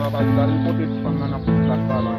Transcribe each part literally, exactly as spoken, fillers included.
Papa, li pral pote ti fanm nan nan plas la, la.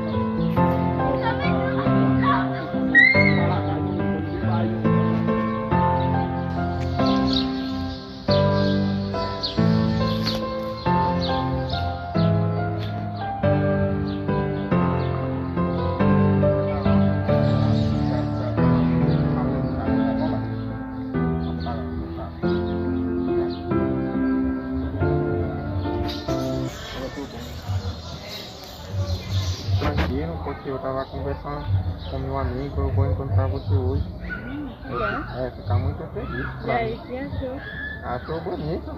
Tranquilo, porque eu tava conversando com meu amigo, eu vou encontrar você hoje. Hum, obrigada. É, fica muito feliz, claro. E aí, que achou? Achou bonito.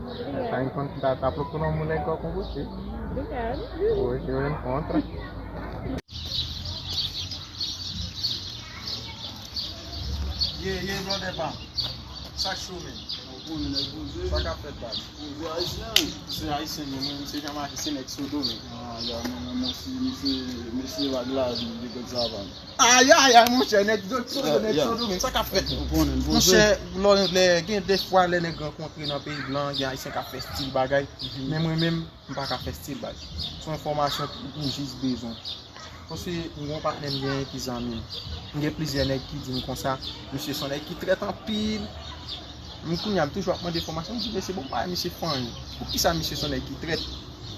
Obrigada. Tá, enquanto tá, tá procurando uma mulher igual com você. Obrigada. Hoje eu encontro. Ye, ye, brother pa m. Sa k cho, men? Ou konnen nèg poze. Sa k ap fèt, baz? Poze ayisyen. Se ayisyen, men mwen, se jan mache, se nèg Sendomeng. Ah, ya, mwen, mwen, mwen, si, mesye, mesye vag la, li, li, sa va. Ayayay, monchè, nèg Sendomeng, nèg Sendomeng, sa k ap fèt? Ou konnen, poze. Monchè, lè, lè, gen de fwa, lè nèg rankontre nan peyi blan, gen ayisyen k ap fè stil bagay. Mhm. Men mwen menm, m pa ka fè stil, baz. Se yon enfòmasyon pou m jis bezwen. Paske m gen yon patnè m genyen ki zanmi m. M gen plizyè nèg ki di m konsa, misye se yon nèg ki trèt anpil. M kounye a, m toujou ap mande enfòmasyon, m di, "Mesye, bon, m pa wè misye fè anyen. Poukisa misye se yon nèg ki trèt?"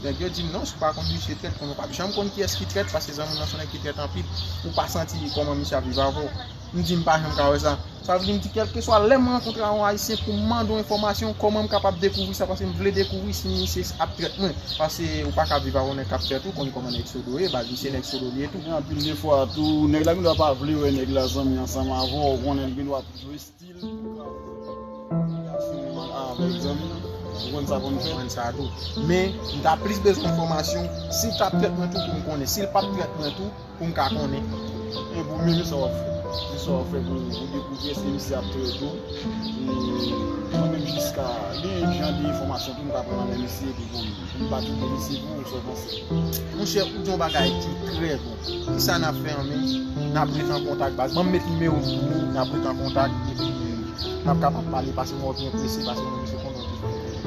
Nèg yo di m, "Non, si w pa konn misye trèt, konnen w p ap janm konn kiyès ki trèt, paske zanmi w nan se yon nèg ki trèt anpil. Ou pa santi kòman misye ap viv avè w." M di, "M pa janm ka wè sa." Sa vle di m di, kèlkeswa lè m rankontre a yon ayisyen pou m mande yon enfòmasyon, kòman m kapab dekouvri sa? Paske m vle dekouvri si misye ap trèt mwen. Paske ou pa ka viv avè yon nèg k ap trèt ou, konn kòman nèg Sodo ye, baz, misye nèg Sodo li ye tou. Men anpil de fwa tou, nèg la gendwa pa vle wè nèg la zanmi ansanm avè w, ou konnen l gendwa jwe stil. Ou konn sa konn fè? Konn sa tou. Men, m ta plis bezwen enfòmasyon, si l t ap trèt mwen tou pou m konnen, si l p ap trèt mwen tou, pou m ka konnen. E pou menm sa w ap fè. Se sa w ap fè pou, pou dekouvri èske misye ap trèt ou. E mwen menm jiska, gen jan de enfòmasyon tou m ka pran nan men misye, epi pou m, pou m pa kite misye pou ou, sa w panse? Monchè, ou di yon bagay ki trè bon. Kisa n ap fè an men? N ap ret an kontak, baz. Ban m met nimewo m pou ou, n ap ret an kontak, epi n ap kapab pale, paske mwen gen prese, paske mwen menm se konn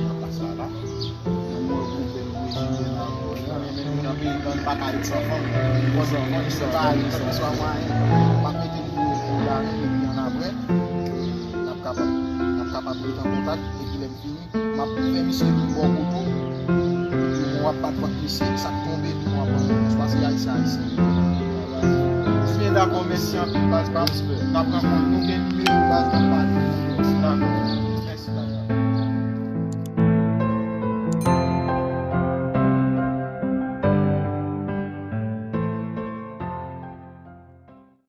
nan plas la la. Mwen mwen gwo bèl brezilyen la. Mwen menm nan peyi m nan, m pa ka ret san fanm. Konsa, mwen se pa ret san fanm. M ap mete nimewo pou la menm, epi annapre, n ap kapab, n ap kapab ret an kontak, epi lè m fini, m ap fè misye vin bò kote w. Epi w ap bat kont misye, sa k tonbe, epi w ap ban repons. Paske ayisyen, ayisyen. Ebyen, dakò, mèsi anpil, baz pa m. N ap rankontre, nou gen nimewo, baz, n ap pale. Dakò.